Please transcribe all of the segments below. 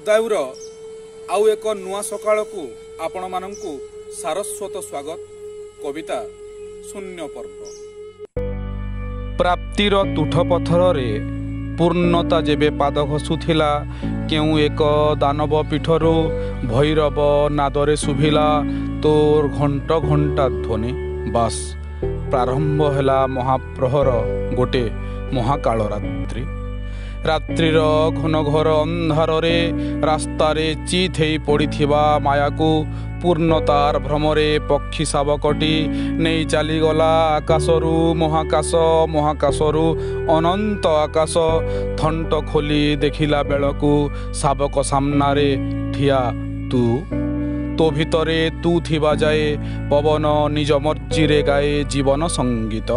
ଶବ୍ଦାୟୁର ଆଉ ଏକ ନୂଆ ସକାଳକୁ ଆପଣମାନଙ୍କୁ ସାରସ୍ୱତ ସ୍ୱାଗତ। କବିତା ଶୂନ୍ୟ ପର୍ବ। ପ୍ରାପ୍ତିର ତୁଠ ପଥରରେ ପୂର୍ଣ୍ଣତା ଯେବେ ପାଦ ଘଷୁଥିଲା, କେଉଁ ଏକ ଦାନବ ପୀଠରୁ ଭୈରବ ନାଦରେ ଶୁଭିଲା ତୋର ଘଣ୍ଟ ଘଣ୍ଟା ଧ୍ୱନି। ବାସ୍, ପ୍ରାରମ୍ଭ ହେଲା ମହାପ୍ରହର, ଗୋଟେ ମହାକାଳ ରାତ୍ରି। ରାତ୍ରିର ଘନଘୋର ଅନ୍ଧାରରେ ରାସ୍ତାରେ ଚିତ୍ ହେଇ ପଡ଼ିଥିବା ମାୟାକୁ ପୂର୍ଣ୍ଣତାର ଭ୍ରମରେ ପକ୍ଷୀ ଶାବକଟି ନେଇ ଚାଲିଗଲା ଆକାଶରୁ ମହାକାଶ, ମହାକାଶରୁ ଅନନ୍ତ ଆକାଶ। ଥଣ୍ଟ ଖୋଲି ଦେଖିଲା ବେଳକୁ ଶାବକ ସାମ୍ନାରେ ଠିଆ ତୁ। ତୋ ଭିତରେ ତୁ ଥିବା ଯାଏ ପବନ ନିଜ ମର୍ଜିରେ ଗାଏ ଜୀବନ ସଙ୍ଗୀତ।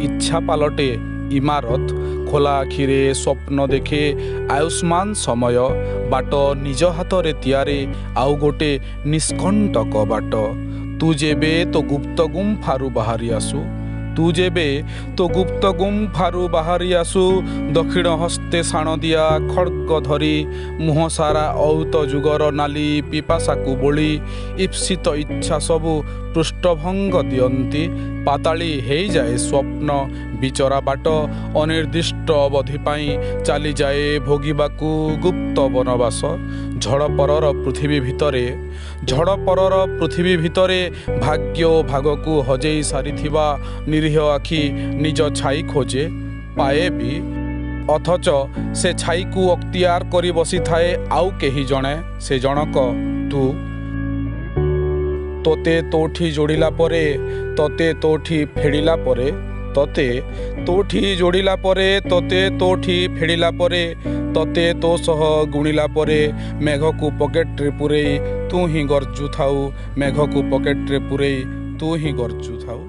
ଇଚ୍ଛା ପାଲଟେ ଇମାରତ, ଖୋଲା ଆଖିରେ ସ୍ୱପ୍ନ ଦେଖେ ଆୟୁଷ୍ମାନ ସମୟ। ବାଟ ନିଜ ହାତରେ ତିଆରି ଆଉ ଗୋଟେ ନିଷ୍କଣ୍ଟକ ବାଟ। ତୁ ଯେବେ ତୋ ଗୁପ୍ତ ଗୁମ୍ଫାରୁ ବାହାରି ଆସୁ, ତୁ ଯେବେ ତୋ ଗୁପ୍ତ ଗୁମ୍ଫାରୁ ବାହାରି ଆସୁ, ଦକ୍ଷିଣ ହସ୍ତେ ଶାଣ ଦିଆ ଖଡ଼୍ଗ ଧରି, ମୁହଁ ସାରା ଔତ ଯୁଗର ନାଲି ପିପାସାକୁ ବୋଳି, ଈପ୍ସିତ ଇଚ୍ଛା ସବୁ ପୃଷ୍ଠଭଙ୍ଗ ଦିଅନ୍ତି। ପାତାଳି ହେଇଯାଏ ସ୍ୱପ୍ନ ବିଚରା ବାଟ, ଅନିର୍ଦ୍ଦିଷ୍ଟ ଅବଧି ପାଇଁ ଚାଲିଯାଏ ଭୋଗିବାକୁ ଗୁପ୍ତ ବନବାସ। ଝଡ଼ ପରର ପୃଥିବୀ ଭିତରେ, ଝଡ଼ ପରର ପୃଥିବୀ ଭିତରେ ଭାଗ୍ୟ ଓ ଭାଗକୁ ହଜେଇ ସାରିଥିବା ନିରୀହ ଆଖି ନିଜ ଛାଇ ଖୋଜେ, ପାଏ ବି। ଅଥଚ ସେ ଛାଇକୁ ଅକ୍ତିଆର କରି ବସିଥାଏ ଆଉ କେହି ଜଣେ, ସେ ଜଣକ ତୁ। ତୋତେ ତୋଠି ଯୋଡ଼ିଲା ପରେ, ତୋତେ ତୋଠି ଫେଡ଼ିଲା ପରେ, ତୋତେ ତୋଠି ଯୋଡ଼ିଲା ପରେ, ତୋତେ ତୋଠି ଫେଡ଼ିଲା ପରେ, ତୋତେ ତୋ ସହ ଗୁଣିଲା ପରେ, ମେଘକୁ ପକେଟରେ ପୂରେଇ ତୁ ହିଁ ଗର୍ଜୁଥାଉ, ମେଘକୁ ପକେଟରେ ପୂରେଇ ତୁ ହିଁ ଗର୍ଜୁଥାଉ।